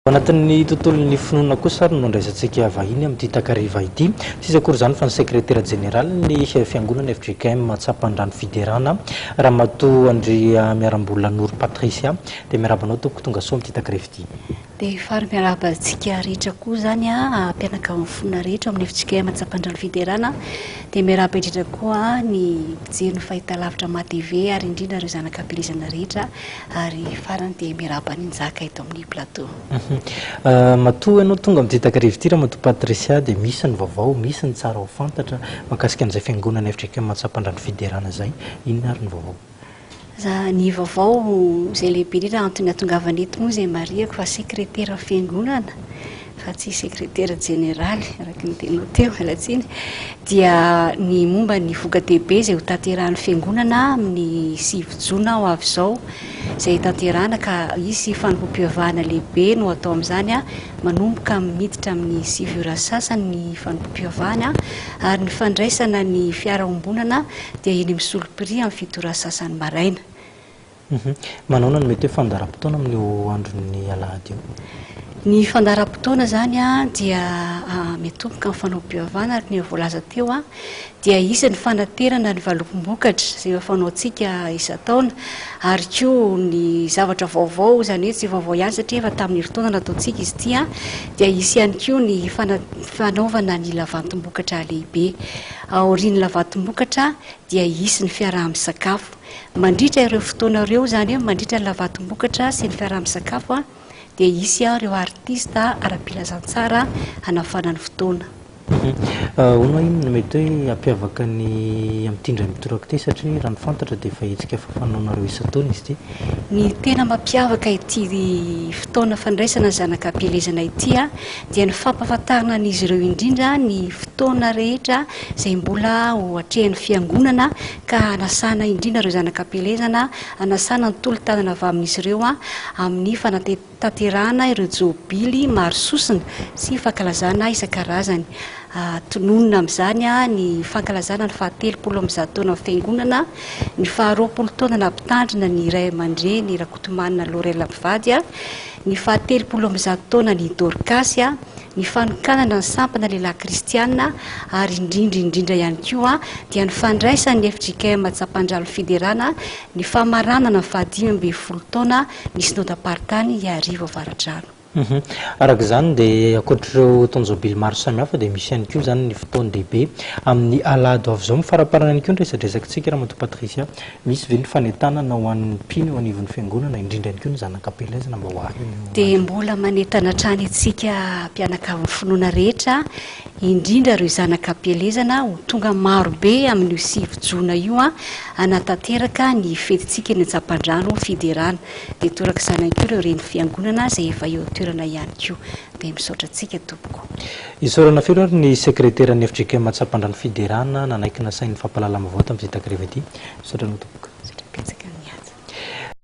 Ao anatin'ny tontolon'ny finoana kosa ary no andraisantsika vahiny amin'ity takariva ity. Tsy iza akory izany fa ny sekretera jeneralin'ny fiangonana fjkm Tsapandrano Fiderana, Ramatoa Andriamiarambola Noro Patricia. Dia miarahaba anao tompoko tonga soa amin'ity takariva ity. Dia faly miarahaba antsika rehetra koa izany mpianakavin'ny finoana rehetra ao amin'ny fjkm Tsapandrano Fiderana. Dia miarahaba indrindra koa ny mpijery ny fahitalavitra MATV ary indrindra ireo zanaka am-pielezana rehetra. Ary farany dia miarahaba an'i Njaka eto amin'ny plateau. Matoa ianao tonga amin'ity takariva ity Ramatoa Patricia dia misy ny vaovao, misy ny tsara ho fantatra mahakasika an'izay fiangonana fjkm Antsapandrano Fiderana izay. Inona ary ny vaovao? Za, ny vaovao izay lehibe indrindra antony hahatongavana eto moa izay marihako fa sekretera fiangonana fa tsy sekretera jeneraly araka ny teninao teo, miala tsiny, dia ny momba ny voka-dehibe izay ho tanterahan'ny fiangonana amin'ny 9 jona ho avy izao, izay tanterahana ka hisy fanompoam-pivavahana lehibe no atao amin'izany, manomboka miditra amin'ny 9 ora sasany ny fanompoam-pivavahana ary ny fandraisana ny fiaraombonana dia eny amin'ny Solopri amin'ny 7 ora sasany maraina. Manaona no mety hoe fandaharam-potoana amin'io andron'ny alahady io? Ny fandaharam-potoana izany dia miatomboka amin'ny fanaovam-pivavahana araka ny efa voalaza teo dia hisy ny fanaterana ny valopim-bokatra izay efa fanaontsika isan-taona ary koa ny zavatra vaovao izany hoe tsy vaovao ihany satria efa tamin'ny herintaona nataontsika izy ity dia hisy ihany koa ny fanaovana ny lavantim-bokatra lehibe. Aorian'ny lavantim-bokatra dia hisy ny fiaraha-misakafo. Mandritra ireo fotoana ireo, izany hoe mandritra ny lavatom-bokatra sy ny fiaraha-misakafo, dia hisy ireo artista ara-pilazantsara hanafana ny fotoana. Hono hoa inona no mety hoe hampiavaka ny amin'ity indray mitoraka ity satria raha ny fantatra dia efa hetsika efa fanaonareo isan-taona izy ity. Ny tena mampiavaka ity fotoana fandraisana ny zanaka am-pielezana ity dia ny fampahafantarana an'izy ireo indrindra ny fotoana rehetra izay mbola ho atrehan'ny fiangonana ka hanasana indrindra ireo zanaka am-pielezana, hanasana ny tolo-tanana avy amin'izy ireo amin'ny fanatanterahana ireo jobily maro sosona sy fankalazana isan-karazany. Tononina amin'izany ny fankalazana ny faha-130 taonan'ny Fiangonana, ny faha-20 taona nampitandrina ny Ray aman-dreny Rakotomanana Laurel mpivady, ny faha-130 taonan'i Dorkasy, ny fanokanana ny sampana lehilahy kristiana ary indrindra indrindra ihany koa dia ny fandraisan'ny fjkm Tsapandrano Fiderana ny famaranana ny faha-15 taona ny Synodam-paritany Iarivo Avaradrano. Araka izany dia ankoatr'ireo taon-jobily maro samihafa dia misy ihany koa izany ny fotoan-dehibe amin'ny alahady ho avy izao. Mifaraparana ihany koa ny resadresakitsika Ramatoa Patricia. Misy ve ny fanentanana ho an'ny mpino eo anivon'ny fiangonana, indrindra ihany koa ny zanak'ampielezana mba ho avy amin'io Dia andro io? mbola manentana hatrany antsika mpianakavin'ny finoana rehetra, indrindra ireo zanak'ampielezana ho tonga maro be amin'io 9 jona io hanatanteraka ny fetintsika eny Antsapandrano Fiderana. Dia torak'izany ihany koa ireo reny fiangonana izay efa eo an-toerana ihany koa. Dia misaotra antsika tompoko. Isaorana feno ary ny sekreteran'ny fjkm Antsapandrano Fiderana nanaiky nasain'ny fampahalalam-baovao tamin'izay takariva ity. Misaotra anao tompoko. Misaotra betsaka.